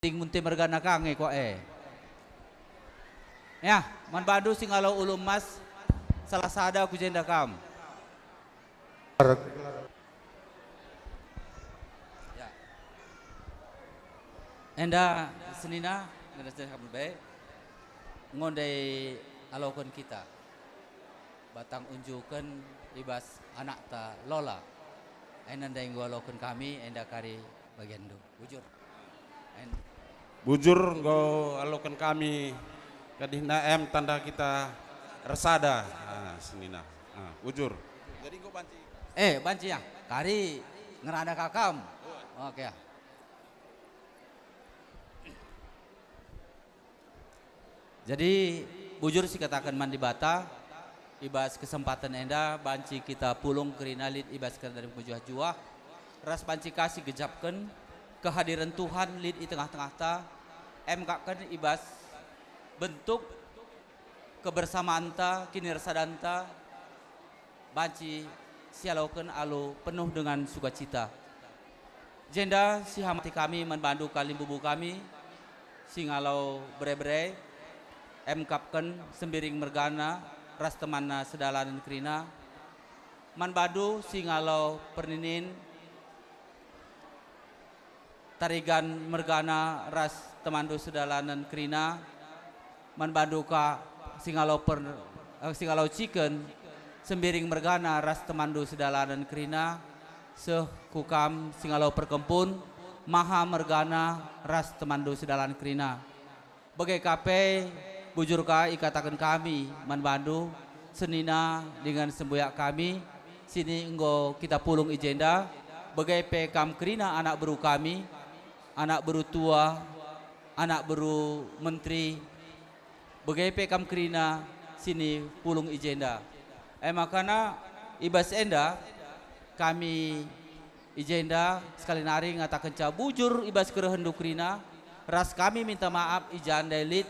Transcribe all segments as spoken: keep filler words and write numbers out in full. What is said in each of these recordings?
Ting munte mergana ka nge kwa e. Ya, man bandu si ngalo ulu emas, salah sada ku jenda kam. Ya. Enda senina, ngerasa kamu baik. Ngondai aloken kita. Batang unjuken i bas anakta Lola. Enda ndai enggo aloken kami, enda kari bagianndu. Bujur. En- Bujur enggo aloken kami, kadihna em tanda kita ersada. Ah, senina. Ah, bujur. Jadi enggo banci. Eh, banci ya. Kari ngerana kakam. Oke. Jadi, bujur si kataken man Dibata, i bas kesempaten enda banci kita pulung kerina lit i bas keadaan mejuah-juah, ras banci ka si gejapken kehadiren Tuhan lit i tengah-tengahta, em kakken i bas bentuk kebersamanta, kinirsadanta, banci sialoken alu penuh dengan sukacita. Jenda sihamati kami man bandu kalimbubu kami, si ngalo bere-bere, emkapken Sembiring mergana ras temanna sedalanen kerina, man bandu si ngalo perninin, Tarigan mergana ras temanndu sedalanen kerina, man bandu ka si ngalo per-, eh, si ngalo ciken, Sembiring mergana ras temanndu sedalanen kerina, seh ku kam si ngalo perkempun, Maha mergana ras temanndu sedalanen kerina. Bage ka pe, bujur ka ikataken kami man bandu, senina dingen sembuyak kami, sini enggo kita pulung i jenda, bage pe kam kerina anak beru kami, anak beru tua, anak beru menteri, bage pe kam kerina sini pulung i jenda. E makana i bas enda kami i jenda sekali nari ngatakenca bujur i bas kerehenndu kerina, ras kami minta maap i ja ndai lit,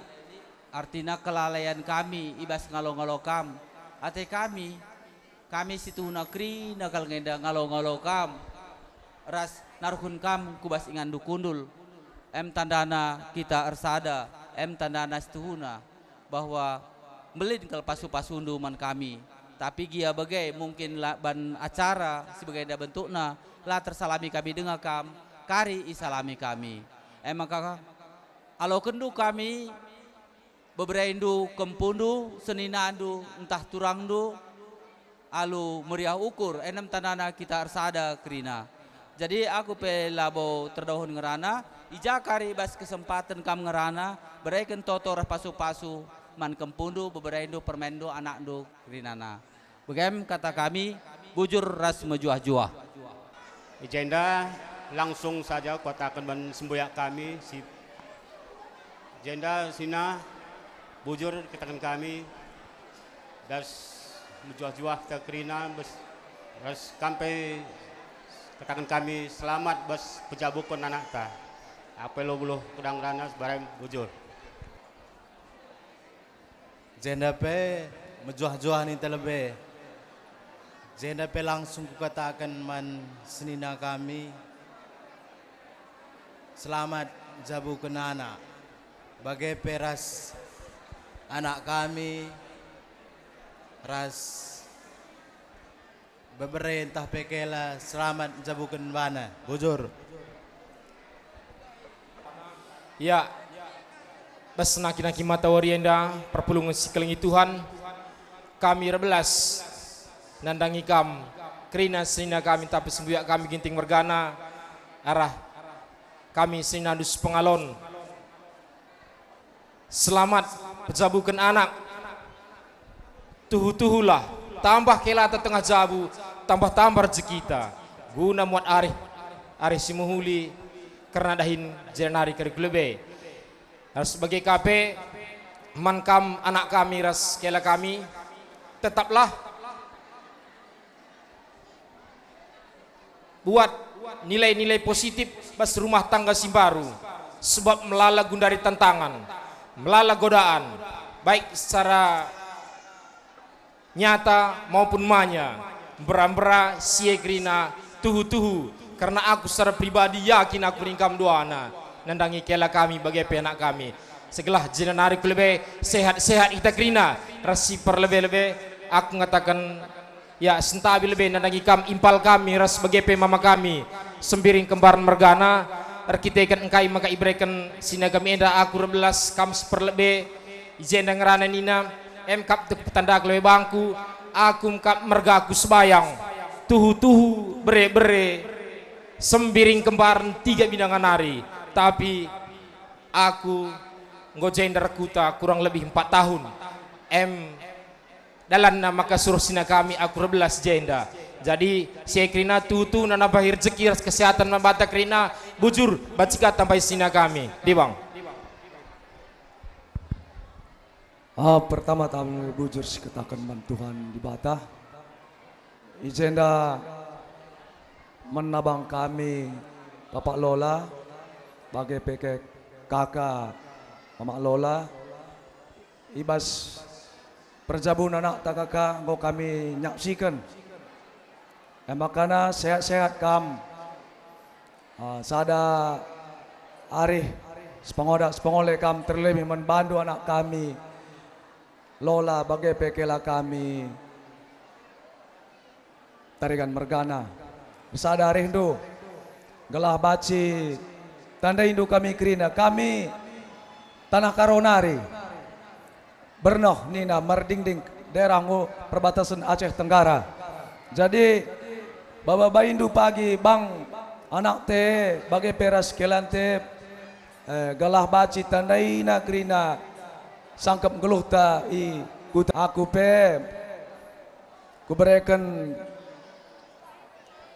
artina kelalaian kami i bas ngalo-ngalo kam. Ate kami, kami situhuna kerina kal ngenda ngalo-ngalo kam, ras naruhken kam ku bas inganndu kundul. Em tandana kita ersada, em tandana situhuna bahwa mbelin kal pasu-pasundu man kami. Tapi gia bage mungkin la, ban acara si bagenda bentukna, la tersalami kami denga kam, kari isalami kami. E maka alokenndu kami, beberendu, kempundu, seninandu, ntah turangndu, alu meriah ukur, enem tandana kita ersada kerina. Jadi aku pe labo terdohon ngerana, i ja kari bas kesempaten kam ngerana, bereken toto ras pasu-pasu man kempundu, beberendu, permenndu, anakndu, kerinana. Begem kata kami, bujur ras mejuah-juah. I jenda langsung saja kuataken man sembuyak kami si jenda sina bujur kataken kami das mejuah-juah kita kerina bes, ras kam pe kataken kami selamat bas pejabuken anakta. Aku pe labo kuda ngerana sebarang bujur. Jenda pe mejuah-juah ninta lebe. Jenda pe langsung kukataken man senina kami, selamat jabuken anak. Bage pe ras anak kami, ras bebere ntah pe kela selamat njabuken bana. Bujur. Ya, bas naki-naki matawari enda, perpulungen si kelengi Tuhan, kami erbelas nandangi kam, kerina senina kami, tapi sembuyak kami Ginting mergana, arah kami seninandu sepengalon. Selamat pejabuken anak. Tuhu-tuhulah, tambah kelata tengah jabu, tambah-tambah rejekita, guna muat arih, arih si mehuli, kerna dahin jenari kari ku lebe. Ras bage ka pe, man kam anak kami ras kela kami, tetaplah buat nilai-nilai positif bas rumah tangga si mbaru, sebab melala gundari tantangan, melala godaan, baik secara nyata maupun manya, mbera-mbera si e kerina tuhu-tuhu, kerna aku secara pribadi yakin aku ning kam duana. nandangi kela kami bage pe anak kami. Segelah jenda nari ku lebe sehat-sehat kita kerina ras si perlebe-lebe. Aku ngataken, ya, sentabi lebe nandangi kam impal kami ras bage pe mama kami, Sembiring Kembar mergana. Erkiteken engkai maka ibereken sina kami enda aku erbelas kam si perlebe. I jenda ngerana nina, em kap tek petandake lebe bangku, aku kap mergaku sebayang, tuhu-tuhu, bere-bere, Sembiring Kembar tiga binanga nari, tapi aku enggo jenda erkuta kurang lebih empat tahun. Em, dalanna maka suruh sina kami aku erbelas jenda. Jadi, si e kerina tuhu-tuhu nambahi rejeki ras kesehatan man banta kerina, bujur, banci ka tambahi sina kami. Dibang. Ah, pertama-tama bujur sikataken man Tuhan Dibata. I jenda menabang kami Bapak Lola, bage pe ke kaka Mamak Lola, i bas perjabun anakta kaka enggo kami nyaksiken. E makana sehat-sehat kam. Ah, sada arih sepengoda sepengole kam terlebih man bandu anak kami Lola bage pe kela kami Tarigan mergana. Sada arihndu, gelah banci tandaindu kami kerina, kami tanah Karo nari. Bernoh nina Mardingding, daerah enggo perbatasen Aceh Tenggara. Jadi, baba-baindu pagi bang anakte bage pe ras kelante, eh, gelah banci tandaina kerina sangkep nggeluhta i kuta. Aku pe kubereken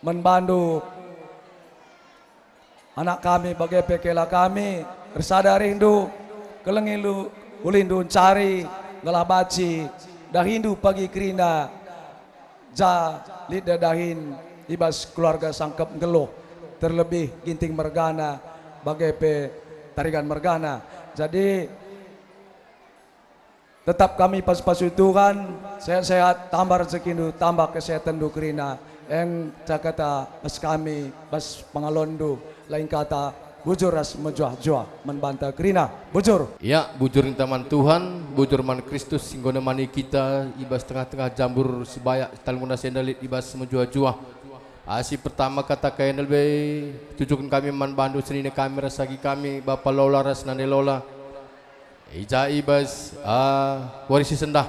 man bandu anak kami bage pe kela kami, ersada arihndu, kelengi lu-, ulihndu ncari, gelah banci dahindu pagi kerina, ja lit dahin i bas keluarga sangkep nggeluh, terlebih Ginting mergana, bage pe Tarigan mergana. Jadi, tetap kami pasu-pasu Tuhan, sehat-sehat, tambah rejekindu, tambah kesehatenndu kerina. Eng cakata bas kami, bas pengalonndu, lain kata, bujur ras mejuah-juah man banta kerina. Bujur. Ya, bujur ninta man Tuhan, bujur man Kristus, si enggo nemani kita i bas tengah-tengah jambur si bayak talungna si enda lit i bas mejuah-juah. Ah, si pertama kata kain lebe tujuken kami man bandu senina kami ras agi kami, Bapa Lola ras Nande Lola. I ja i bas, ah, wari si sendah.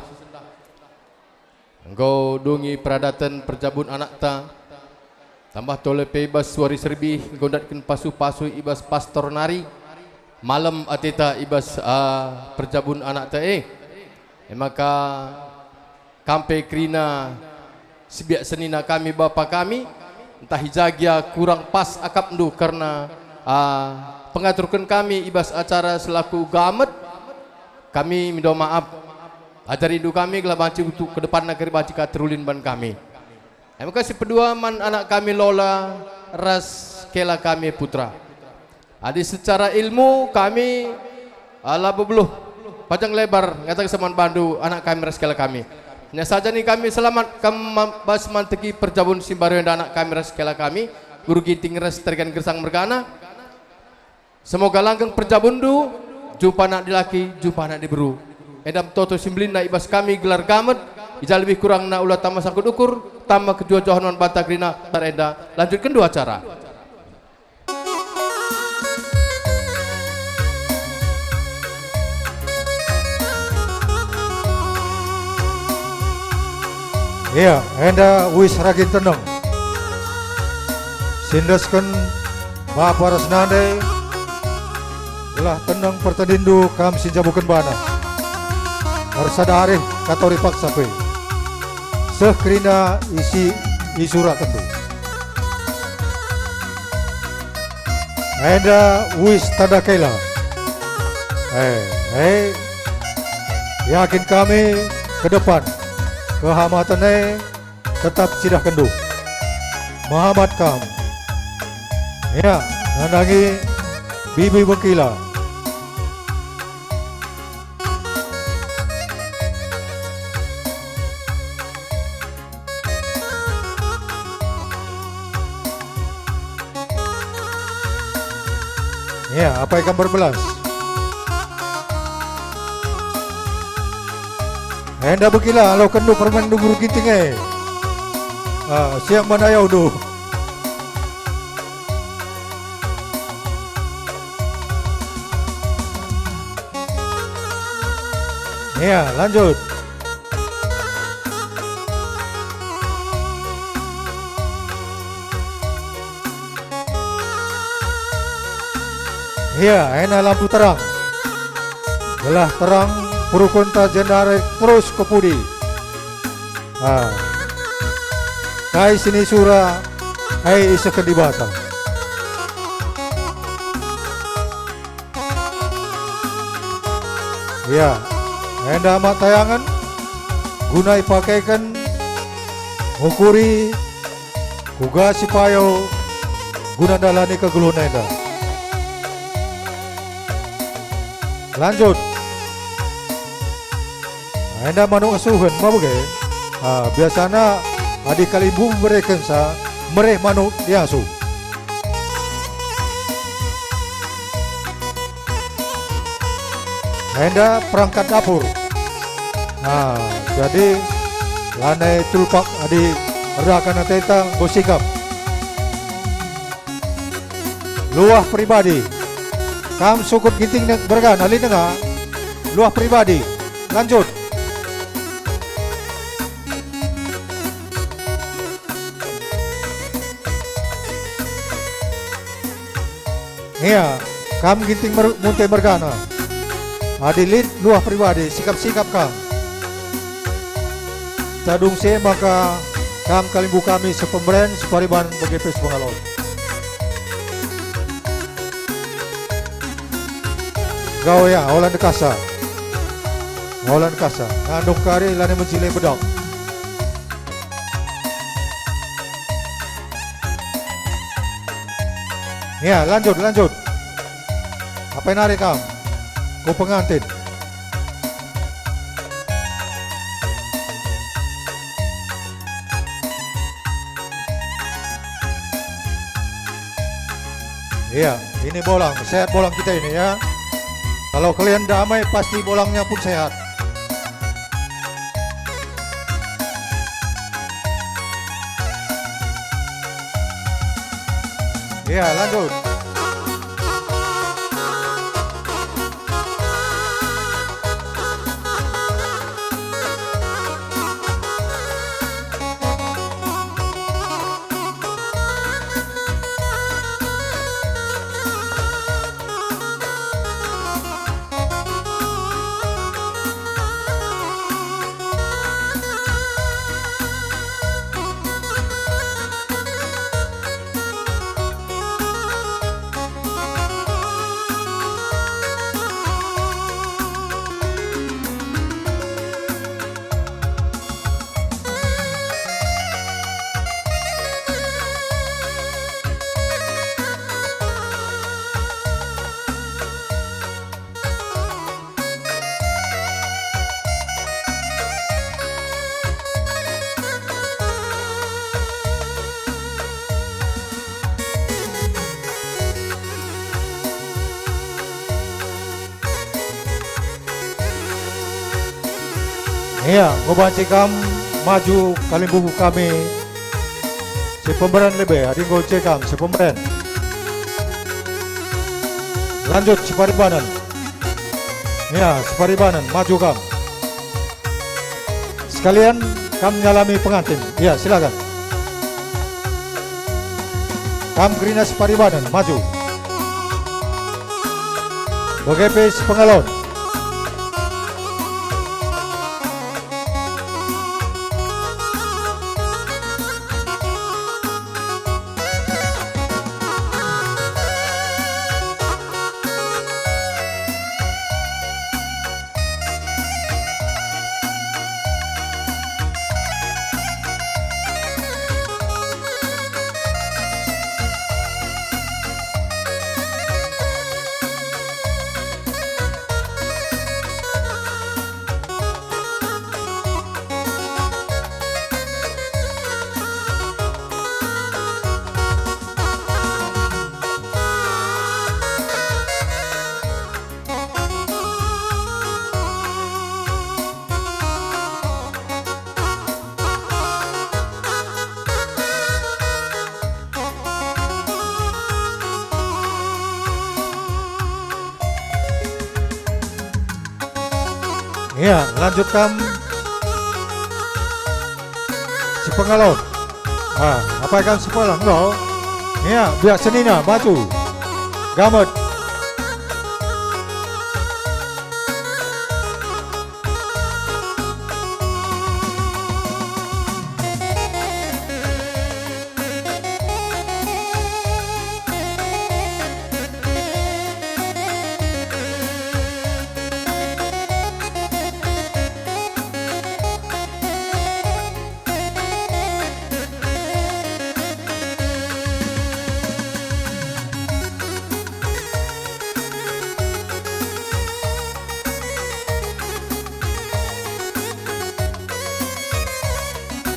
Enggo dungi peradaten perjabun anakta, tambah tole pe i bas wari serbih enggo ndatken pasu-pasu i bas pastor nari, malem ateta i bas, ah, perjabun anakta e. E maka, kam pe kerina si biak senina kami bapa kami, ntah i ja gia kurang pas akapndu kerna, ah, pengaturken kami i bas acara selaku gamet, kami mindo maap. Ajarindu kami gelah banci untuk ke depanna kari banci ka terulin ban kami. E maka si pedua man anak kami Lola ras kela kami Putra. Adi secara ilmu kami, ah, labo beluh panjang lebar ngataken man bandu anak kami ras kela kami. Nya saja ning kami selamat kam ma-, bas manteki perjabun si mbaru enda anak kami ras kela kami, Guru Ginting ras Tarigan Gersang mergana. Semoga langgeng perjabunndu, jumpa anak dilaki, jumpa anak diberu. Enda toto si mbelinna i bas kami gelar gamet, i ja lebih kurangna ula tama sangkut ukur, tama kejuah-juahen man banta kerina, tar enda, lanjutkenndu acara. Ia, enda uis ragin teneng. Si endesken bapa ras nande, gelah teneng pertendinndu kam si njabuken bana. Ersada arih katori paksa pe. Seh kerina isi isurakenndu. Enda uis tanda kela. Eh, eh, yakin kami ke depan kehamaten e tetap cidahkenndu. Mehamat kam. Ya, nandangi Bibi Bengkila. Ya, apai kam berbelas. Enda begila, alokenndu permen dubur ginting e. Ah, siap man ayaundu. Ya, lanjut. Ia, ena lampu terang. Gelah terang perukunta jenari terus ke pudi. Ah. Kai si nisura, e isehken Dibata. Ya, enda mak tayangen guna ipakeken ngukuri kuga si payo guna ndalani kegeluhen enda. Lanjut. Enda manuk asuhen, ma bage? Ah, biasana adi kalimbubu iberekenca, mereh manuk iasuh. Enda perangkat dapur. Nah, jadi lanai tulpak adi erdahin ateta enggo sikap. Luah pribadi. Kam sukut ginting nge-, mergana, lit denga. Luah pribadi. Lanjut. Ia, kam ginting mer-, munte mergana. Adi lit luah pribadi, sikap-sikap kam. Tadung si e maka kam kalimbubu kami sepemeren, separibanen bage pe sepengalon. Enggo ia, ola ndekahsa. Ola ndekahsa. Ngandung kari lanai mencile bedok. Ya, lanjut, lanjut. Apai nari kam? Ku pengantin. Iya, ini bolang, sehat bolang kita ini ya. Kalau kalian damai, pasti bolangnya pun sehat. Iya, lanjut. Ia, enggo banci kam maju kalimbubu kami. Sipemeren lebe, adi enggo nce kam, sipemeren. Lanjut, siparibanen. Ia, siparibanen, maju kam. Sekalian kam nyalami pengantin. Ia, silakan. Kam kerina siparibanen, maju. Bage pe sipengalon. Ia, lanjut kam si pengalon. Ah, apai kam si pengalon? Enggo. Ia, biak senina, maju. Gamet.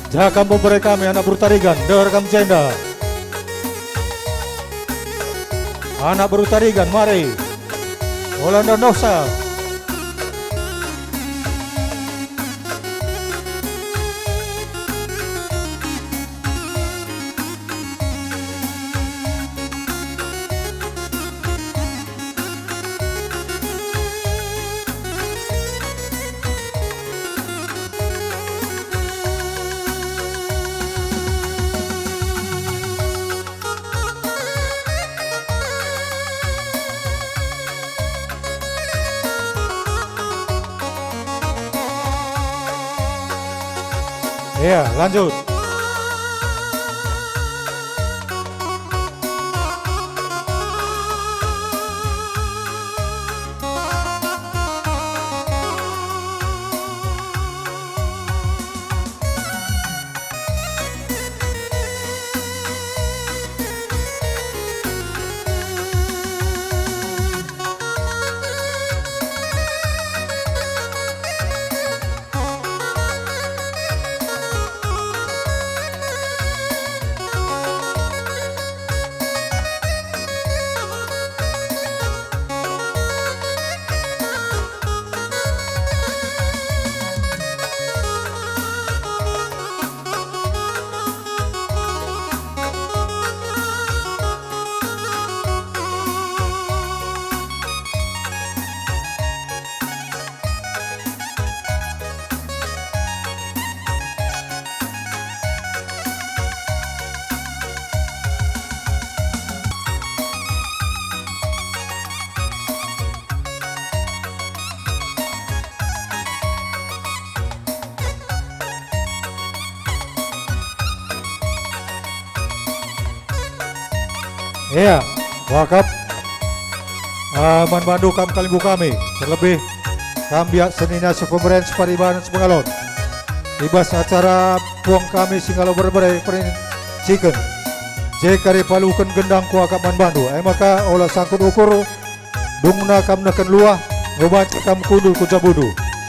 Jaga pembere kami, anak beru Tarigan, deher kam jenda. Anak beru Tarigan, mari. Ola ndoh-ndohsa. Iya, lanjut. Iya, wakap. Ah, man bandu kam kalimbubu kami, terlebih kam biak senina si pemeren, si paribanen, si pengalon. I bas acara puang kami si ngalo bere-bere perinciken, je kari paluken gendang kuakap man bandu, e maka ola sangkut ukur, dungna kam nehken luah, enggo banci kam kundul ku jabundu.